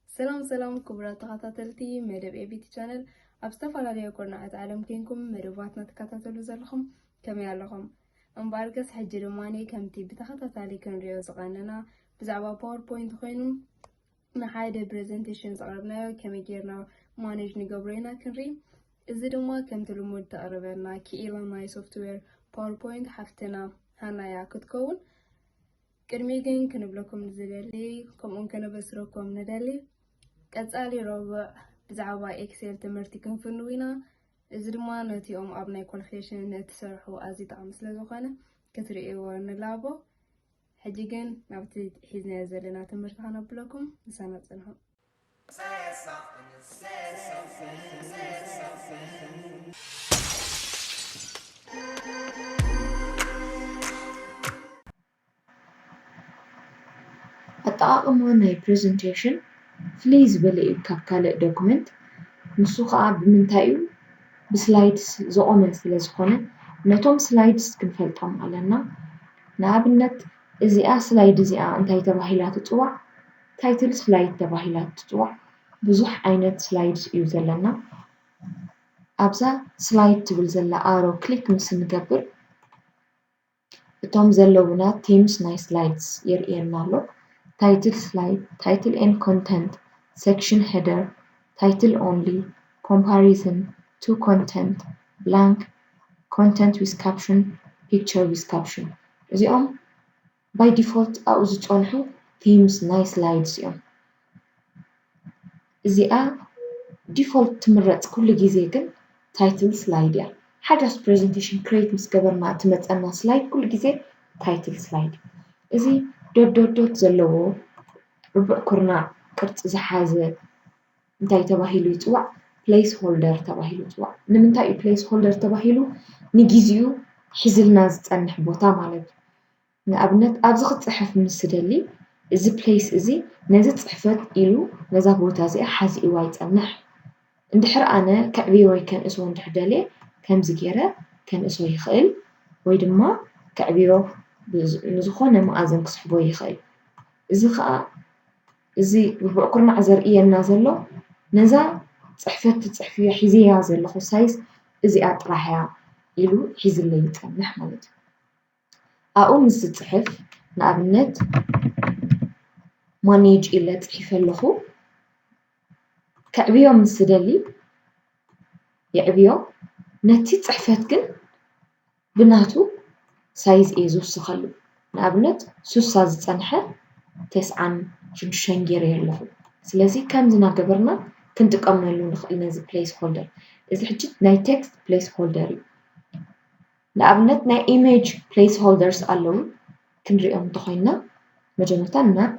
ሰላም ሰላም ክቡራት ተኸታተልቲ መደብ ኤቢቲ ቻነል፣ ኣብ ዝተፈላለዩ ኩርናዓት ዓለም ኮንኩም መደባትና ትከታተሉ ዘለኹም ከመይ ኣለኹም? እምበኣርከስ ሕጂ ድማ ከምቲ ብተኸታታሊ ክንሪኦ ዝቐነና ብዛዕባ ፓወርፖይንት ኮይኑ ንሓደ ፕሬዘንቴሽን ዘቕረብናዮ ከመይ ጌርና ማኔጅ ንገብሮ ኢና ክንርኢ። እዚ ድማ ከምቲ ልሙድ ተቕርበልና ክኢላ ናይ ሶፍትዌር ፓወርፖይንት ሓፍትና ሃና እያ ክትከውን። ቅድሚ ግን ክንብለኩም ዝደሊ ከምኡውን ከነበስረኩም ንደሊ ቀጻሊ ረቡዕ ብዛዕባ ኤክሴል ትምህርቲ ክንፍንው ኢና። እዚ ድማ ነቲኦም ኣብ ናይ ኳልኩሌሽን ንእትሰርሑ ኣዝዩ ጠቓሚ ስለ ዝኾነ ክትርእይዎ ንላቦ። ሕጂ ግን ናብቲ ሒዝናዮ ዘለና ትምህርቲ ከነብለኩም ምሳና ጽንሑ። ኣጠቓቕማ ናይ ፕሬዘንቴሽን ፍልይ ዝበለ እዩ ካብ ካልእ ዶክመንት። ንሱ ኸኣ ብምንታይ እዩ? ብስላይድስ ዝቖመ ስለ ዝኾነ ነቶም ስላይድስ ክንፈልጦም ኣለና። ንኣብነት እዚኣ ስላይድ እዚኣ እንታይ ተባሂላ ትጽዋዕ? ታይትል ስላይድ ተባሂላ ትጽዋዕ። ብዙሕ ዓይነት ስላይድስ እዩ ዘለና። ኣብዛ ስላይድ ትብል ዘላ ኣሮ ክሊክ ምስ እንገብር እቶም ዘለዉና ቲምስ ናይ ስላይድስ የርእየና ኣሎ። ታይትል ስላይድ፣ ታይትል ኤንድ ኮንተንት፣ ሴክሽን ሄደር፣ ታይትል ኦንሊ፣ ኮምፓሪዝን፣ ቱ ኮንተንት፣ ብላንክ፣ ኮንተንት ዊዝ ካፕሽን፣ ፒክቸር ዊዝ ካፕሽን። እዚኦም ባይ ዲፎልት ኣብኡ ዝፀንሑ ቲምስ ናይ ስላይድስ እዮም። እዚኣ ዲፎልት ትምረፅ ኩሉ ግዜ ግን ታይትል ስላይድ እያ። ሓዳሽ ፕሬዘንቴሽን ክሬት ምስ ገበርና እትመፀና ስላይድ ኩሉ ግዜ ታይትል ስላይድ እዩ። እዚ ዶት ዶት ዶት ዘለዎ ርቡዕ ኩርናዕ ቅርፂ ዝሓዘ እንታይ ተባሂሉ ይፅዋዕ? ፕሌስ ሆልደር ተባሂሉ ይፅዋዕ። ንምንታይ እዩ ፕሌስ ሆልደር ተባሂሉ? ንጊዜኡ ሒዝልና ዝፀንሕ ቦታ ማለት እዩ። ንኣብነት ኣብዚ ክፅሕፍ ምስ ዝደሊ እዚ ፕሌስ እዚ ነዚ ፅሕፈት ኢሉ ነዛ ቦታ እዚኣ ሓዚእዋ ይፀንሕ። እንድሕር ኣነ ከዕብዮ ወይ ከንእስዎ እንድሕር ደልየ ከምዚ ገይረ ከንእሶ ይኽእል ወይ ድማ ከዕብዮ ንዝኾነ መኣዝን ክስሕቦ ይኽእል። እዚ ኸኣ እዚ ርቡዕ ኩርናዕ ዘርእየና ዘሎ ነዛ ፅሕፈት ትፅሕፍዮ ሒዘያ ዘለኹ ሳይዝ እዚኣ ጥራሕ እያ ኢሉ ሒዝለይ ይፀንሕ ማለት እዩ። ኣብኡ ምስ ዝፅሕፍ ንኣብነት ማኔጅ ኢለ ፅሒፈ ኣለኹ። ከዕብዮ ምስ ዝደሊ የዕብዮ። ነቲ ፅሕፈት ግን ብናቱ ሳይዝ እየ ዝውስኸሉ። ንኣብነት ሱሳ ዝፀንሐ ተስዓን ሽዱሽተን ገይረዮ ኣለኹ። ስለዚ ከምዚ እናገበርና ክንጥቀመሉ ንኽእል ነዚ ፕሌስ ሆልደር። እዚ ሕጂ ናይ ቴክስት ፕሌስ ሆልደር እዩ። ንኣብነት ናይ ኢሜጅ ፕሌስ ሆልደርስ ኣለዉ። ክንሪኦም እንተኾይንና መጀመርታ ናብ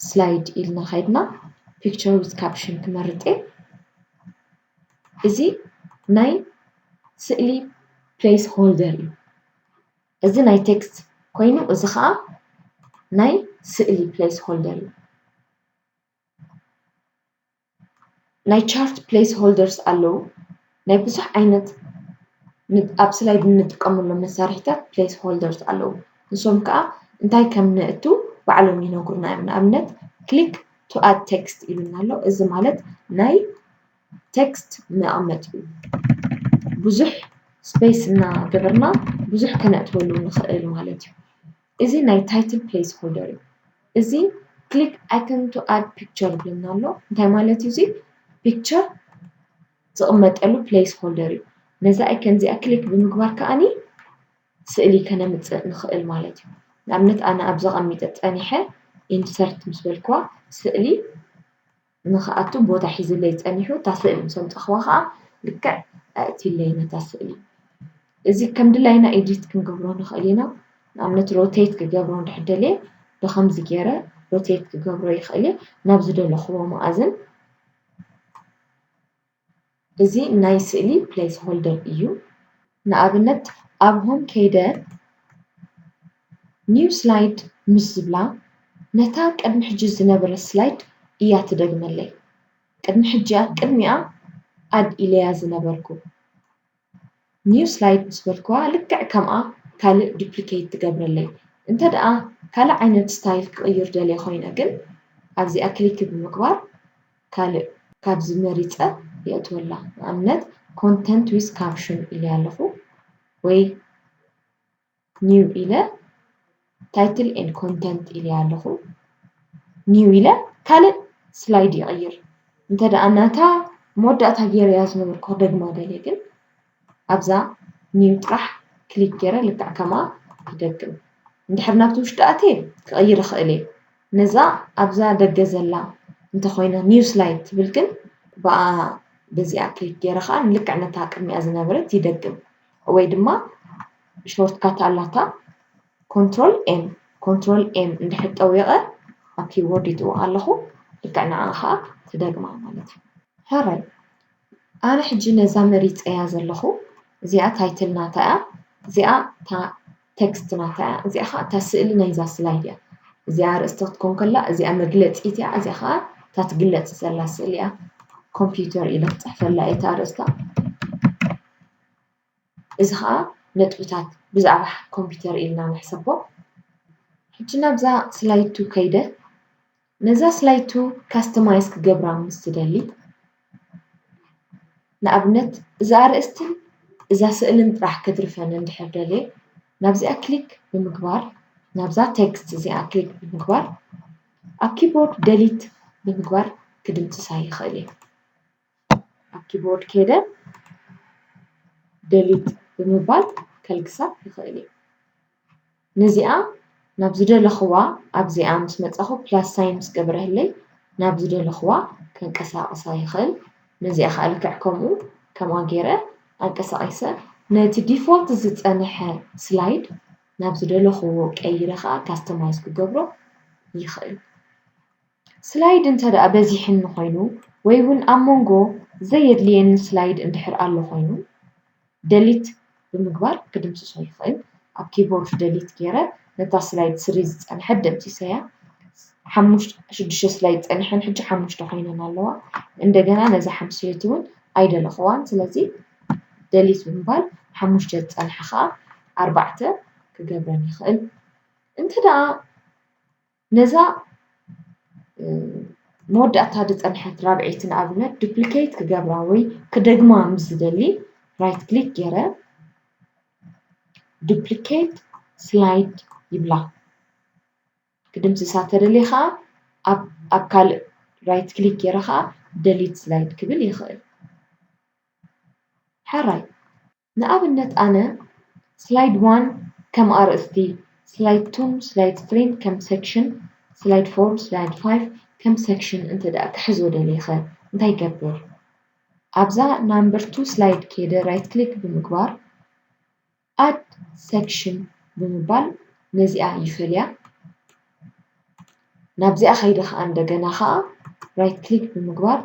ስላይድ ኢልና ከይድና ፒክቸር ዊዝ ካፕሽን ክመርፅ እየ። እዚ ናይ ስእሊ ፕሌስ ሆልደር እዩ። እዚ ናይ ቴክስት ኮይኑ እዚ ኸዓ ናይ ስእሊ ፕሌስ ሆልደር እዩ። ናይ ቻርት ፕሌስ ሆልደርስ ኣለዉ። ናይ ብዙሕ ዓይነት ኣብ ስላይድ እንጥቀመሎም መሳርሒታት ፕሌስ ሆልደርስ ኣለዉ። ንሶም ከዓ እንታይ ከም ነእቱ ባዕሎም ይነግሩና እዮም። ንኣብነት ክሊክ ቱ ኣድ ቴክስት ኢሉና ኣሎ። እዚ ማለት ናይ ቴክስት መቐመጢ እዩ። ብዙሕ ስፔስ እናገበርና ብዙሕ ከነእትወሉ ንኽእል ማለት እዩ። እዚ ናይ ታይትል ፕሌስ ሆልደር እዩ። እዚ ክሊክ ኣይኮን ቱ ኣድ ፒክቸር ይብለና ኣሎ። እንታይ ማለት እዩ? እዚ ፒክቸር ዝቕመጠሉ ፕሌስ ሆልደር እዩ። ነዛ ኣይከን እዚኣ ክሊክ ብምግባር ከኣኒ ስእሊ ከነምፅእ ንኽእል ማለት እዩ። ንኣብነት ኣነ ኣብዚ ኣቐሚጠ ፀኒሐ ኢንሰርት ምስ በልክዋ ስእሊ ንኽኣቱ ቦታ ሒዝለይ ፀኒሑ እታ ስእሊ ምስ ኣምፀኽዋ ከዓ ልክዕ ኣእትይለይ ነታ ስእሊ። እዚ ከም ድላይና ኤዲት ክንገብሮ ንኽእል ኢና። ንኣብነት ሮቴት ክገብሮ እንድሕር ደልየ ብኸምዚ ገይረ ሮቴት ክገብሮ ይኽእል እየ ናብ ዝደለኽዎ መኣዝን። እዚ ናይ ስእሊ ፕሌስ ሆልደር እዩ። ንኣብነት ኣብ ሆም ከይደ ኒው ስላይድ ምስ ዝብላ ነታ ቅድሚ ሕጂ ዝነበረት ስላይድ እያ ትደግመለይ። ቅድሚ ሕጂ እያ ቅድሚኣ ኣድ ኢለያ ዝነበርኩ። new slide ምስ በልክዋ ልክዕ ከምኣ ካልእ duplicate ትገብረለይ። እንተ ደኣ ካልእ ዓይነት style ክቕይር ደልየ ኮይነ ግን ኣብዚኣ click ብምግባር ካልእ ካብዚ መሪጸ የእትወላ። ንኣብነት content with caption ኢለ ኣለኹ ወይ new ኢለ title and content ኢለ ኣለኹ። new ኢለ ካልእ slide ይቕይር። እንተ ደኣ ናታ መወዳእታ ገይረያ ዝነበርኩ ክደግማ ደልየ ግን ኣብዛ new ጥራሕ click ገይረ ልክዕ ከምኣ ይደግም። እንድሕር ናብቲ ውሽጢ ኣትየ ክቕይር እኽእል እየ። ነዛ ኣብዛ ደገ ዘላ እንተኾይነ new slide ትብል ግን ብኣ በዚኣ click ገይረ ከዓ ልክዕ ነታ ቅድሚኣ ዝነበረት ይደግም። ወይ ድማ shortcut ኣላታ control M control M እንድሕር ጠዊቐ ኣብ keyboard ይጥውቕ ኣለኹ ልክዕ ንዓ ከዓ ትደግማ ማለት እዩ። ሕራይ ኣነ ሕጂ ነዛ መሪፀያ ዘለኹ እዚኣ title ናታ እያ እዚኣ text ናታ እያ እዚኣ ከዓ እታ ስእሊ ናይዛ slide እያ እዚኣ ኣርእስቲ ክትኮን ከላ እዚኣ መግለፂት እያ እዚኣ ከዓ እታ ትግለፅ ዘላ ስእሊ እያ ኮምፒውተር ኢለ ክፅሕፈላ እየ እታ ኣርእስታ እዚ ከዓ ነጥብታት ብዛዕባ ኮምፒውተር ኢልና ንሕሰቦ ሕጂ ናብዛ slide two ከይደ ነዛ slide two customize ክገብራ ምስ ትደሊ ንኣብነት እዛ ኣርእስትን እዛ ስእልን ጥራሕ ክትርፈኒ እንድሕር ደልየ ናብዚኣ click ብምግባር ናብዛ text እዚኣ click ብምግባር ኣብ keyboard delete ብምግባር ክድምስሳ ይኽእል እየ ኣብ keyboard ከይደ delete ብምባል ከልግሳ ይኽእል እየ ነዚኣ ናብ ዝደለኽዋ ኣብዚኣ ምስ መጻኹ plus sign ምስ ገበረህለይ ናብ ዝደለኽዋ ከንቀሳቕሳ ይኽእል ነዚኣ ከዓ ልክዕ ከምኡ ከምኣ ገይረ ኣንቀሳቒሰ ነቲ default ዝጸንሐ slide ናብ ዝደለኽዎ ቀይረ ከዓ customize ክገብሮ ይኽእል slide እንተ ደኣ በዚሕኒ ኮይኑ ወይ እውን ኣብ መንጎ ዘየድልየኒ slide እንድሕር ኣሎ ኮይኑ delete ብምግባር ክድምስሶ ይኽእል ኣብ keyboard delete ገይረ ነታ slide three ዝፀንሐት ደምሲሰያ ሓሙሽተ ሽዱሽተ slide ፀኒሐን ሕጂ ሓሙሽተ ኮይነን ኣለዋ እንደገና ነዛ ሓምስዮት እውን ኣይደለኽዋን ስለዚ delete ብምባል ሓሙሽተ ዝፀንሐ ከዓ ኣርባዕተ ክገብረን ይኽእል እንተ ደኣ ነዛ መወዳእታ ዝፀንሐት ራብዐይቲ ንኣብነት duplicate ክገብራ ወይ ክደግማ ምስ ዝደሊ right click ገይረ duplicate slide ይብላ ክድምስሳ ተደልየ ከዓ ኣብ ካልእ right click ገይረ ከዓ delete slide ክብል ይኽእል ሕራይ ንኣብነት ኣነ slide one ከም ኣርእስቲ slide two slide three ከም section slide four slide five ከም section እንተ ደኣ ክሕዞ ደልየ ኸ እንታይ ይገብር ኣብዛ number two slide ከይደ right click ብምግባር add section ብምባል ነዚኣ ይፈልያ ናብዚኣ ከይደ ከዓ እንደገና ከዓ right click ብምግባር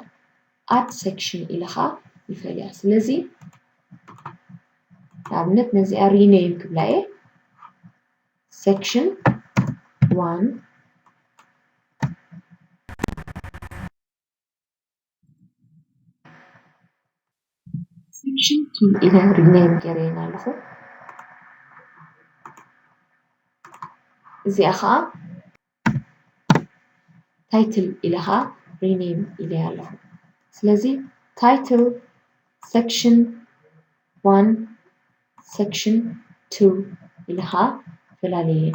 add section ኢለ ከዓ ይፈልያ ስለዚ ንኣብነት ነዚኣ rename ክብላ እየ section one section two ኢለ rename ገይረየን ኣለኹ እዚኣ ከዓ title ኢለ ከዓ rename ኢለያ ኣለኹ ስለዚ title section one section two ኢለ ከዓ ፈላለየ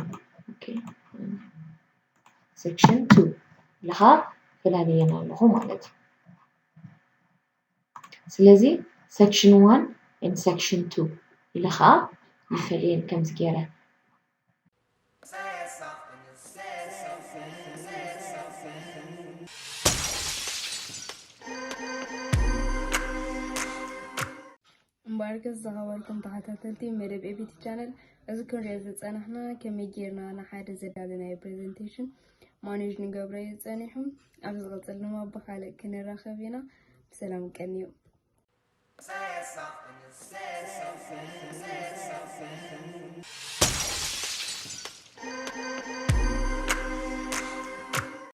section two ኢለ ከዓ ፈላለየን ኣለኹ ማለት እዩ ስለዚ section one and section two ኢለ ከዓ ይፈልየን ከምዚ ገይረ እምበኣርከስ ዝኸበርኩም ተኸታተልቲ መደብ ኤቢቲ ቻነል እዚ ክንሪኦ ዝፀናሕና ከመይ ጌርና ንሓደ ዘዳለናዮ ፕሬዘንቴሽን ማኔጅ ንገብሮ እዩ ፀኒሑ ኣብ ዝቐፅል ድማ ብካልእ ክንራኸብ ኢና ብሰላም ቀንዩ